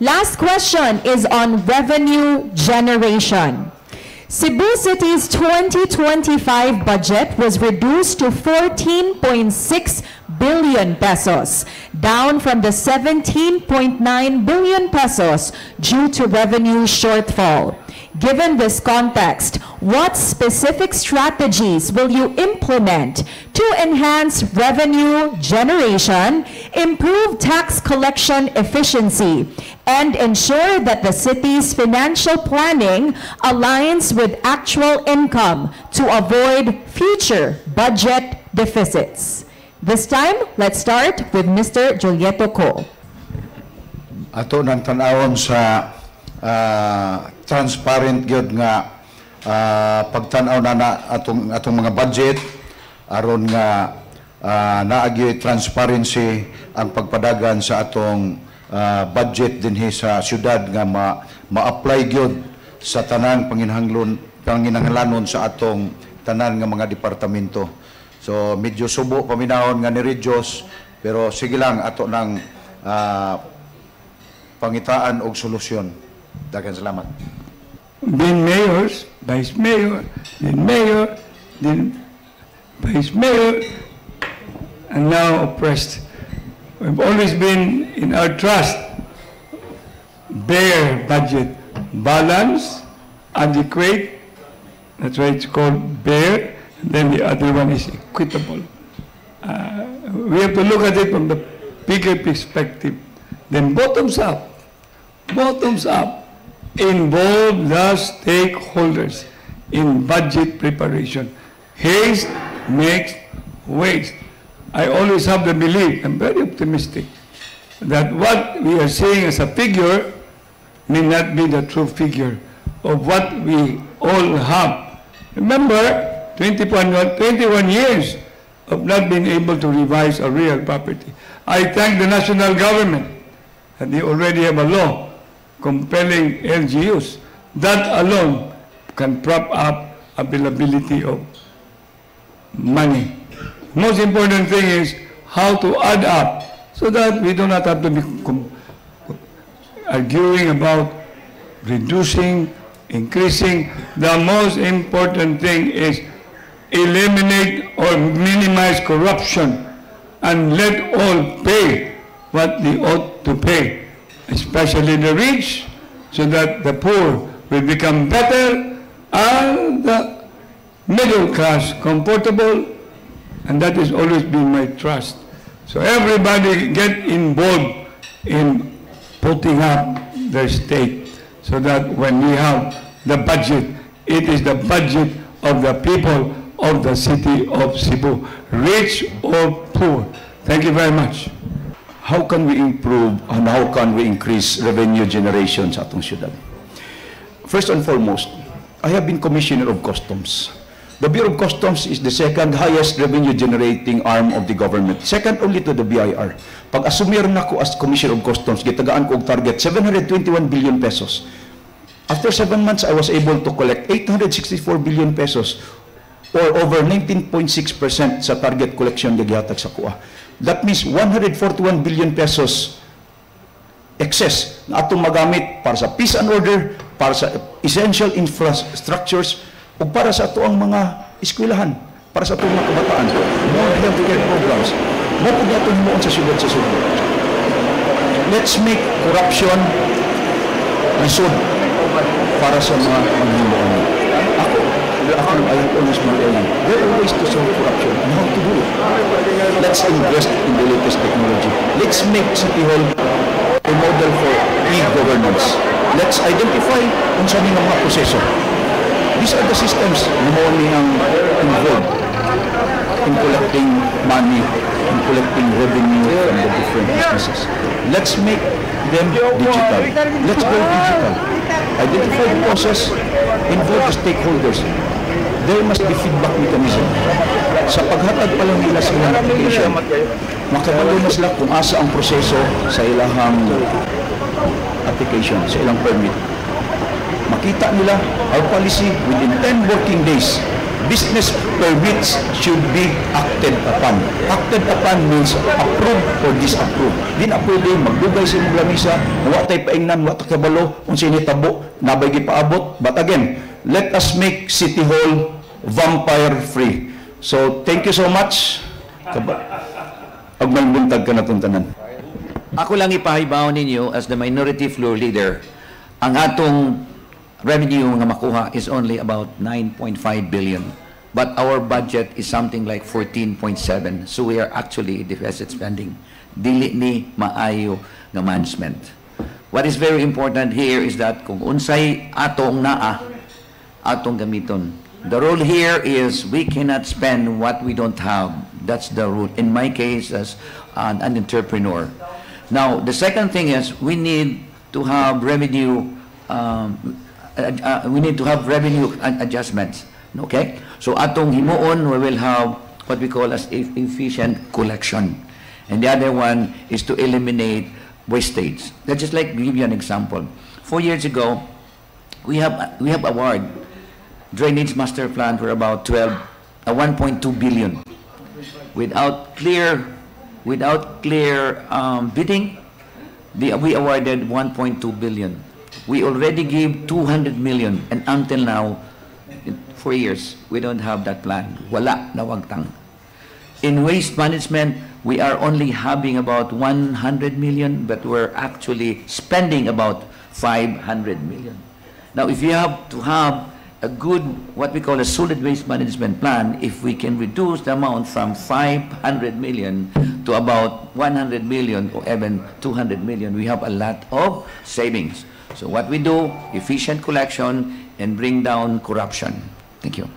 Last question is on revenue generation. Cebu City's 2025 budget was reduced to 14.6 billion pesos, down from the 17.9 billion pesos due to revenue shortfall. Given this context, what specific strategies will you implement to enhance revenue generation, improve tax collection efficiency, and ensure that the city's financial planning aligns with actual income to avoid future budget deficits? This time, let's start with Mr. Julieto Co. Ato nang tan-awon sa transparent gyud nga pagtan-aw na atong atong mga budget aron nga naa gyoy transparency ang pagpadagan sa atong budget dinhi sa syudad nga ma-apply gyud sa tanang panginahanglanon sa atong tanan nga mga departamento. So medyo subo paminawon nga ni reduce, pero sige lang, ato nang pangitaan og solusyon. Daghang salamat. Been mayors, vice mayor, then mayor, then vice mayor, and now oppressed. We've always been in our trust, bare budget, balance, adequate, that's why it's called bare, and then the other one is equitable. We have to look at it from the bigger perspective. Then bottoms up, involve the stakeholders in budget preparation. Haste makes waste. I always have the belief, I'm very optimistic, that what we are seeing as a figure may not be the true figure of what we all have. Remember, 21, 21 years of not being able to revise a real property. I thank the national government that they already have a law compelling LGUs. That alone can prop up availability of money. Most important thing is how to add up so that we do not have to be arguing about reducing, increasing. The most important thing is eliminate or minimize corruption and let all pay what they ought to pay, especially the rich, so that the poor will become better and the middle class comfortable, and that has always been my trust. So everybody get involved in putting up their stake so that when we have the budget, it is the budget of the people of the city of Cebu, rich or poor. Thank you very much. How can we improve and how can we increase revenue generation sa atong syudad? First and foremost, I have been Commissioner of Customs. The Bureau of Customs is the second highest revenue generating arm of the government, second only to the BIR. Pag asumir nako as Commissioner of Customs, gitagaan ko og target 721 billion pesos. After 7 months, I was able to collect 864 billion pesos or over 19.6% sa target collection nga gihatag sa akoa. That means 141 billion pesos excess na atong magamit para sa peace and order, para sa essential infrastructures, o para sa atoang mga eskwelahan, para sa atong mga kabataan, more healthcare programs. Mao pud atong himuon sa siyudad sa Sugbo. Let's make corruption lisod para sa mga manghimuon. Ako, I have always been telling, there are ways to solve corruption and how to do it. Let's invest in the latest technology. Let's make City Hall a model for e-governance. Let's identify unsa ni nga mga proseso. These are the systems na mao ni ang involved in collecting money, in collecting revenue from the different businesses. Let's make them digital. Let's go digital. Identify the process, involve the stakeholders. There must be feedback mechanism. Sa paghatag pa lang nila sa ilang application, makabalo na sila kung asa ang proseso sa ilahang application, sa ilang permit. Makita nila our policy within 10 working days. Business permits should be acted upon. Acted upon means approved or disapproved. Di na pwede magdugay sa imong lamisa, wa tay paingnan, wa ta kabalo unsa nitabo, naa bay gipaabot. But again, let us make City Hall vampire free. So, thank you so much. Ug maayong buntag kanatong tanan. Ako lang ipahibaw ninyo as the minority floor leader, ang atong revenue nga makuha is only about 9.5 billion. But our budget is something like 14.7. So we are actually deficit spending. Dili ni maayo nga management. What is very important here is that kung unsay atong naa, atong gamiton. The rule here is we cannot spend what we don't have. That's the rule. In my case, as an entrepreneur. Now, the second thing is we need to have revenue adjustments. Okay? So atong himuon, we will have what we call as efficient collection. And the other one is to eliminate wastage. Let's just like give you an example. 4 years ago, we have award drainage master plan for about 12, 1.2 billion. Without clear bidding, we awarded 1.2 billion. We already gave 200 million, and until now, in 4 years, we don't have that plan. Wala, nawagtang. In waste management, we are only having about 100 million, but we're actually spending about 500 million. Now, if you have to have a good, what we call a solid waste management plan, if we can reduce the amount from 500 million to about 100 million or even 200 million, we have a lot of savings. So what we do, efficient collection and bring down corruption. Thank you.